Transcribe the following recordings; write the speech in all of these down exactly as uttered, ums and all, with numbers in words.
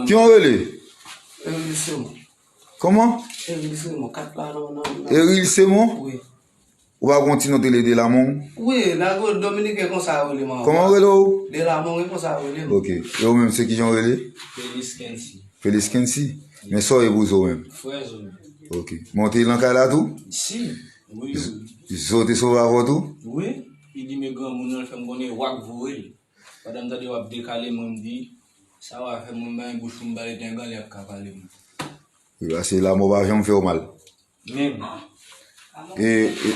Kijan w rele? Eril Simon. Kòman? Eril Simon, kat la nan, nan, nan. Eril Simon? Wi. Ou pa gon ti non te rele Delamon? Wi, nan Dominiken konsa yo rele m ankò. Kòman w rele w? Delamon, wi, konsa yo rele m. Ok. E ou menm, se kijan w rele? Felix Kensi. Felix Kensi? Men sa w ye pou Zo menm? Frè Zo menm. Ok. Men w te nan kay la tou? Si. Wi, wi. Zo te sove avè w tou? Wi. Li di men granmoun nan, l fè m konnen w ap voye l. Pandan m tande w ap dekale, mwen m di, sa w a fè mwen bay bouch pou m pale, te yon granlè ap ka pale mwen. Wi, paske lanmò pa janm fè w mal. Menm. E, e,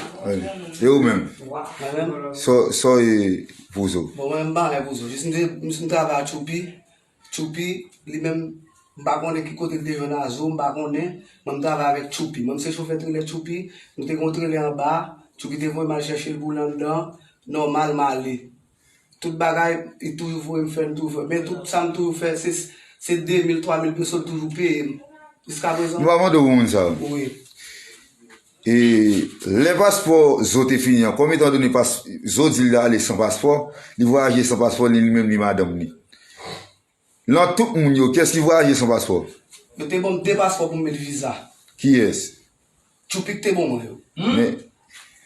e ou menm? Mwen menm? Sa, sa w ye pou Zo? Bon, mwen m pa anyen pou Zo. Jis m te, m, m travay a Tchoupi. Tchoupi, li menm, m pa konnen ki kote l te jwenn a Zo, m pa konnen. Mwen m travay avèk Tchoupi. Mwen m se chofè trelè Tchoupi. M te gen yon trelè anba. Tchoupi te voye m al chèche l pou l anndan. Nòmal, m ale. Tout bagay, li toujou voye m fè, m toujou fè. Men tout sa m toujou fè, se, se de mil, twa mil peso l toujou peye m. Jiska prezan. Nou pa mande w pou moun sa yo. Wi. E lè paspò Zo te fini an, konbyen tan done pas-, Zo di l ale san paspò, li vwayaje san paspò, li, li menm li madanm li. Nan tout moun yo, kiyès ki vwayaje san paspò? Yo te ban m de paspò pou m met viza. Kiyès? Tchoupi k te ban mwen yo. Men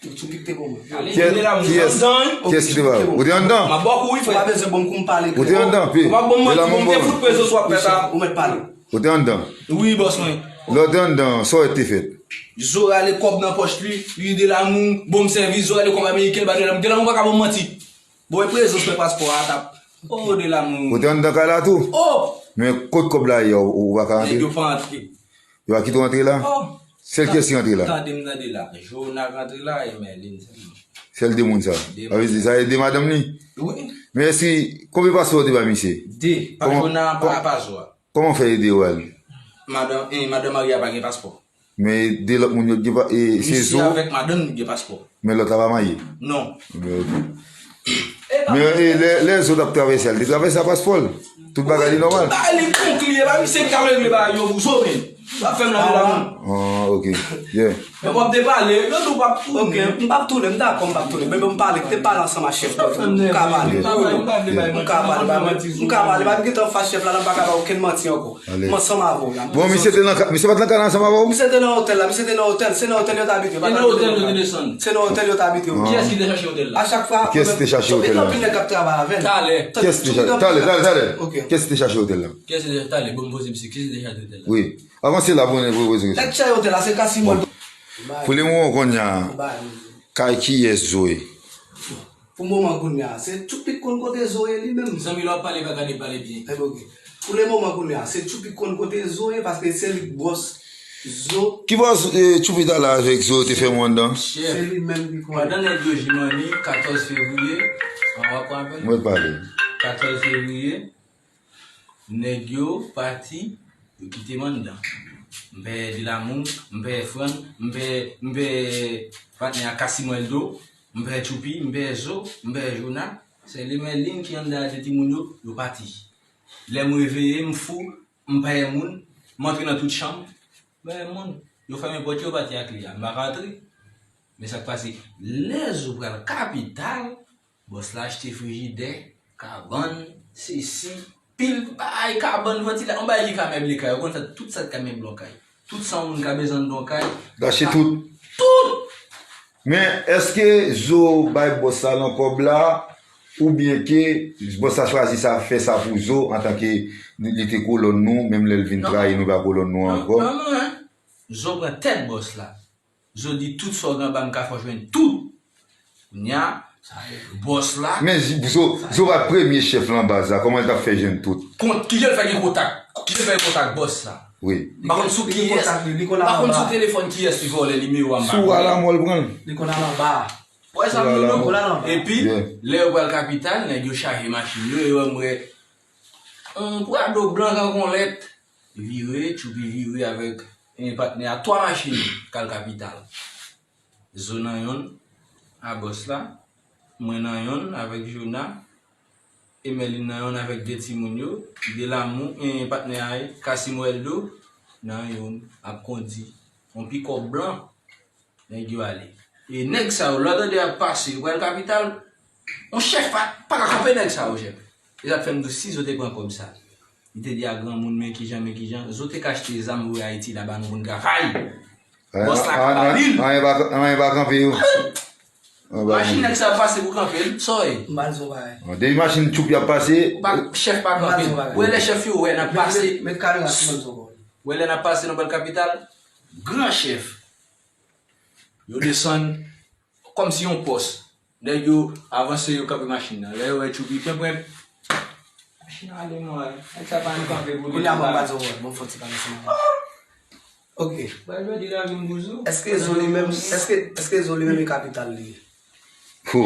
Tchoupi k te ban mwen. Kiyès, kiyès, kiyès ki te ba ou? Ou te anndan? M ap ba w kou wi, frè. Ou pa bezwen ban m kou m pale klè. Ou te anndan, pi. Ou pa ban m manti, bon, m te fout prezans w ap fè sa. Ou mèt pale. Ou te anndan? Wi, bòs mwen. Lè w te anndan, sa w wè te fèt? Zo rale kòb nan pòch li, li Delamon, bon m sèvis, Zo rale kòb ameriken, l ba Delamon. Delamon pa ka ban m manti. Bon, e prezans mwen paspò a t ap. Oh, Delamon. Ou te anndan kay la tou? Oh! Men kot kòb la ye, ou, ou pa ka antre? Nèg yo pa antre. Yo pa kite w antre la? Oh! Sèl kiyès ki rantre la? Tande m tande la. Jona rantre la e Merlin sèlman. Sèl de moun sa? De moun. Sa vle di sa e de madanm li? Wi. Men èske, konbyen paspò w te bay misye? De. Pa Jona, pa, pa Zo a. Kòman fè e de yo al? Madan, eh, madan marye a pa gen paspò. Men de lòt moun yo gen pa, eh, se Zo. Misye avèk madanm li gen paspò. Men lòt la pa marye? Non. Men, ok. Men, eh, lè, lè Zo t ap travèse a, li te travèse a paspò l? Tout bagay li nòmal? Tout bagay li konkli, e pa misye ki ka regle bagay yo pou Zo, men. W ap fè m lave la moun. Ah, ok. Yeah. Men w ap depale, yo di w p ap tounen. Ok, m p ap tounen, m dakò, m p ap tounen. Men bon, m pale, kite pale ansanm ak chèf mwen. M ka pale. M ka pale, ba mwen, m ka pale, ba m gentan fas chèf la, la m pa ka ba okenn manti ankò. M ansanm avè w la. Bon, misye te nan ka-, misye pa t nan kay la ansanm avè w? Misye te nan otèl la, misye te nan otèl, se nan otèl yo t abite, yo pa t abite nan kay. Se nan otèl yo t abite, wi. Kiyès ki te chache otèl la? A chak fwa, kiyès ki te chache otèl la? Anpil nèg k ap travay avè l. Talè. Kiyès ki te chache? Talè, talè, talè. Ok. Kiyès ki te chache otèl la? Kiyès ki te, talè, bon, poze misye, kiyès ki te chache otèl la? Wi. Avan se la pou nou poze kesyon. Nèg chache otèl la, se Casimol. Pou le moman kounye a, kay kiyès Zo ye? Pou moman kounye a, se Tchoupi k konn kote Zo ye li menm. Zanmi, lè w ap pale, pa gade pale byen. Ebyen, ok. Pou le moman kounye a, se Tchoupi k konn kote Zo ye, paske se li k bòs Zo. Ki bòs, eh, Tchoupi t al la avèk Zo te fèmen anndan? Se li menm ki konnen. Pandan nèg yo jimani, katòz fevriye, an w ap pran apèl? Mwen pale. Katòz fevriye, nèg yo pati, yo kite m anndan. M pè Delamon, m pè Fran, m pè, m pè patnè a Casimwèldo, m pè Tchoupi, m pè Zo, m pè Jona. Se li Mèlin ki anndan a de timoun yo, yo pati. Lè m reveye, m fou, m pa wè moun, m antre nan tout chanm, m pa wè moun. Yo fèmen pòt yo, yo pati ak li a, m pa ka antre. Men sa k pase, lè Zo pral kapital, bòs la achte frijidè, kabann, sesi, pil bagay, kabann, vantilatè, yon bagay ki ka meble kay, ou konn sa, tout sa k ka meble yon kay. Tout sa yon moun ka bezwen anndan yon kay. L achte tout. Tout! Men, èske Zo bay bòs la nan kòb la, oubyen ke bòs la chwazi sa, fè sa pou Zo, antanke li, li te kolòn nou, menm lè l vin trayi nou, pa kolòn nou ankò? Non, non, non. Zo pran tèt bòs la. Zo di tout sa w gen anba m ka fè w jwenn tout. Kounye a, bòs la. Men Zo, Zo pa t premye chèf lan baz la, kòman l t ap fè jwenn tout? Kont, kijan l fè gen kontak? Kijan l fè gen kontak bòs la? Wi. M pa konn sou kiyès, m pa konn sou telefòn kiyès li vòlè nimewo a, m pa konnen. Sou Alamò l pran l. Li konn al anba. Wè sa m di w? Epi, lè yo pral kapital, nèg yo chaje machin yo, e yo wè m wè yon Prado blan tankou yon lèt. Vire, Tchoupi vire avèk, eh, patnè a, twa machin k al kapital. Zo nan yonn, a bòs la, mwen nan yonn avèk Jona, e Mèlin nan yonn avèk de timoun yo, Delamou, eh, patnè a, Casimwèldo, nan yonn, ap kondi. Yon pikòp blan, nèg yo ale. E nèg sa yo, lè w tande y ap pase, yo pral kapital, yon chèf pa, pa ka kanpe nèg sa yo, chèf. E sa k fè m di w, si Zo te pran kòb sa, Li te di a granmoun, men kijan, men kijan. Zo te ka achte zam voye Ayiti la ba nou pou n travay. Bòs la ka ba li l. Anyen pa kanpe yo. Machin nèg sa pase pou kanpe l, sa w ye? Depi machin tchoup y ap pase. Chèf pa kanpe l. Ou wè lè chèf yo wè n ap pase. Ou wè lè n ap pase nan bèl kapital. Gran chèf. Yo desann kòmsi yon pòs. Nèg yo avanse, yo kanpe machin nan. Lè yo wè tchoupi prenprenp, machin nan ale mwen. Nèg sa pa ann kanpe pou li. Kounye a mwen pral di w, bon, fò ti pale sou mwen. Ok. Bay jodi la vin bouzou. Èske Zo li menm, èske, èske Zo li menm e kapital li ye? Fo.